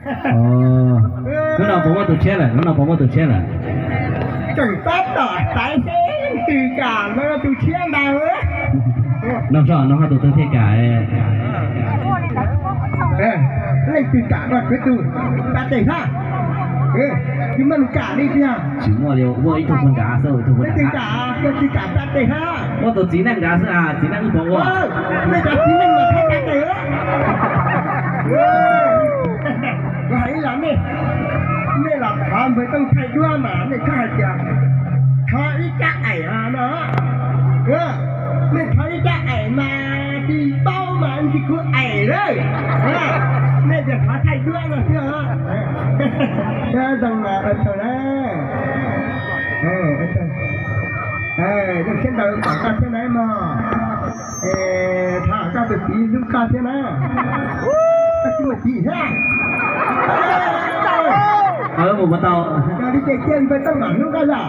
Hnub no puas muaj tus tshiab lawm? Hnub no puas muaj tus tshiab lawm? Tseem tab tom xaiv seb leej twg kam no tus tshiab ntag. No, no ho tus twg thiaj kam? Leej twg kam no kuv tus pab tes hab. Tsis muaj nws kam li tiag. Tsis muaj li, muaj ib tug puag nrad xwb, ib tug puag nrad. Leej twg kam, leej twg kam pab tes hab. Muaj tus txiv neej nrad xwb, txiv neej ib puas ua. Nej cov txiv neej mas thab pab tes. Kuv hais ib los nej, nej los thov npawg Tooj thaij duab mas nej txhob hais tias thov ib rab aim no. Nej thov ib rab aim mas tsis paub mas tsis kuv aim lawm. Nej tias thov thaij duab no xwb. Zoo mas ua tsaug na. Zoo siab ntau tom koj thiab na mog. Thov koj tus txiv hlub koj thiab na. Koj tsis muaj txiv thiab. Mus ua tau. Yog li ces cia npawg Tooj mam hlub koj yom.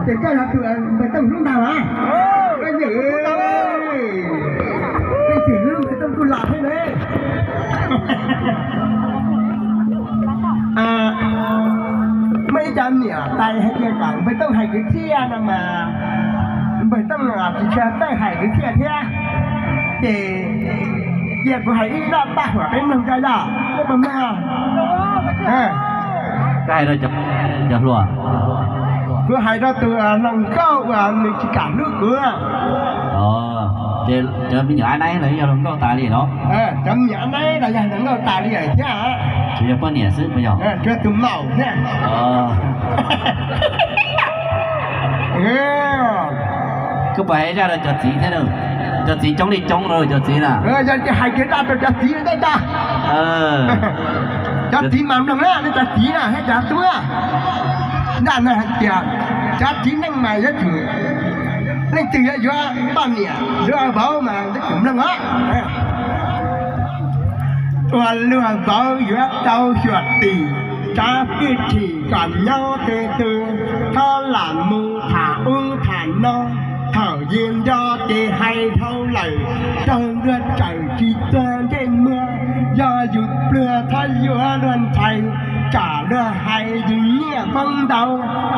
Ces koj yog tus npawg Tooj hlub ntag los? Koj yawm, leej twg hlub npawg Tooj kuj los thiab ne. Muaj ib co niam tais hais tias kom npawg Tooj hais kwv txhiaj no mas npawg Tooj tsis tshua txawj hais kwv txhiaj thiab. Ces cia kuv hais ib zaj paj huam peb mloog tso yom, nej puas mloog? Koj hais rau cov hluas. Kuv hais rau tus hluas nkauj uas nws tsis kam hlub kuv. Cov me nyuam ab naib los yog hluas nkauj tas li los? Cov me nyuam ab naib los yog hluas nkauj tas li lawm thiab. Tsuas yog poj niam xwb puas yog? Tsuas tus maum thiab. Koj puas hais zaj rau cov txiv thiab? Cov txiv coob li coob rau cov txiv na. Yog tias hais kiag zaj rau cov txiv tej tas. Cov txiv mas mloog na, nej cov txiv na thiab cov tub. Zaj no hais tias cov txiv neej mas yuav tsum, leej twg yuav yuav poj niam yuav vauv mas yuav tsum mloog os. Ua luag vauv yuav tau xyuam xim, tsav fwj chim kom nyob tes tw, txhob lam mus tham ub tham no. Thaum yus nco ces hais dhau lawm, raug luag tsawm tsis tuag ntsej muag. Yog yus pluag txhob yuav luag ntxhais, tsam luag hais yus nyiaj poob ntau,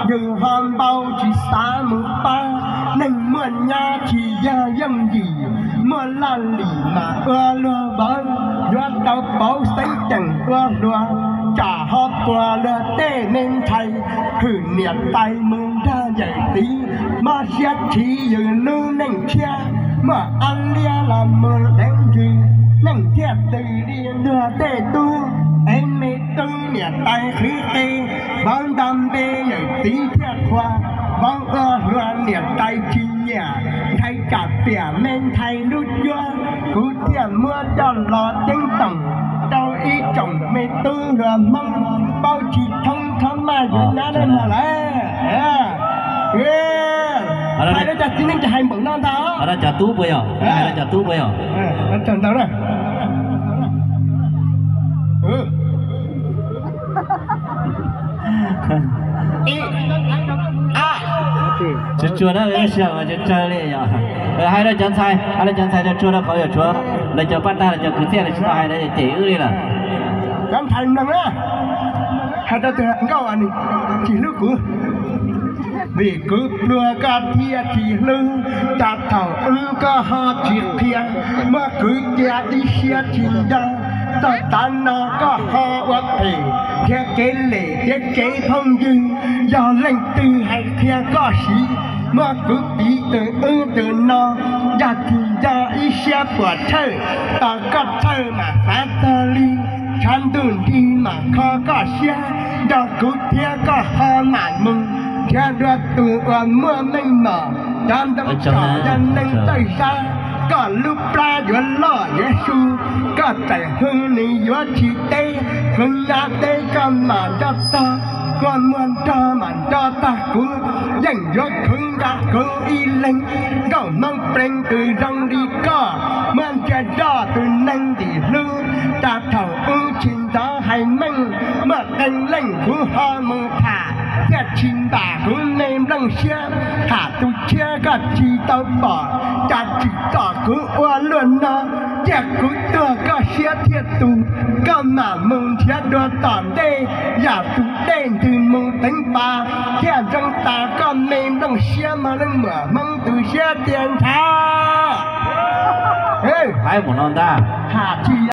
yus ho npau tsis xav mus pab. Neeg muaj nyab tsis yog yooj yim, muaj laj lim mas ua luag vauv, yuav tau pauv xeeb ceem ua hluas, tsam ho puas luag tej me ntxhais. Hwm niam tais mus nrog yawm txiv, mob siab chiv yus lub neej tshiab, muaj ab liab los mus deev ntsws, neeg thiaj tws li luag tej tub. Ev me tub niam tais qhwv qe, vauv nto npe yawm txiv thiaj qhuas, vauv ua hluas niam tais tsis nyiam, ntshai tsam piam me ntxhais lub cuab, kuv thiaj muab coj los ceeb toom rau ib tsoom me tub hluas Hmoob paub tsis thoob txhob maj yuav nyab dab mog lawm. Hais rau cov txiv neej ces hais npaum no ntag. Cov tub puas yog? Cov tub puas yog? Ntau na. Tsuag tsuag na, sij hawm mas tsawg tsawg li yom. Hais rau cov ntxhais, hais rau cov ntxhais tsuag tsuag rau qhov yog tshuav lawv cov paj tag, lawv cov kwv txhiaj lawv tsis tau hais, lawv cem wb li lawm. Cov ntxhais mloog na, hais rau tus hluas nkauj uas nws tsis hlub kuv, vim kuv pluag koj thiaj tsis hlub, cas thaum ub koj ho tsis qhia, muab kuv cia ib siab tsis nco. Txog tav no koj ho ua phem, nrhiav kev lem thiab kev phooj ywg, yog leej twg hais qhia koj siv, muab kuv piv tus ub tus no, yog tsis nco ib siab puas thawj, tos koj thawj mam xav txog li, tshav ntuj nrig mam kho koj siab, nrog kuv thiab koj ho mam mus, nrhiav dua tus uas muaj meej mom, cov ntoo tsom yog neeg txawj sab, koj lub plab yuav loj yuav su, koj txawm hu nws yuav tsis teb, hmoov nyab teb koj mam nco txog, kua muag nrog mam nco txog kuv, yeej yuav khwv nrog kuv ib leeg, nkauj Hmoob pleev tus zoo li koj, muab ntsia zoj tus neeg ntim hlub, tas thaum ub tsis ntxov hais meej, muaj qee leej kuv ho mus tham, thiaj Tsis npam kuv me nplooj siab, tham tus tshiab koj tsis tau pom, cas tsim txom kuv ua luaj no, cia kuv tuag koj siab thiaj tu, koj mam mus nrhiav dua tom ntej, yam tus dej ntws mus teev pas, thiaj ntsoov tas koj me nplooj siab mog leej muam Hmoob tus siab tiag ntshav. Hais mus no ntag, tham tsis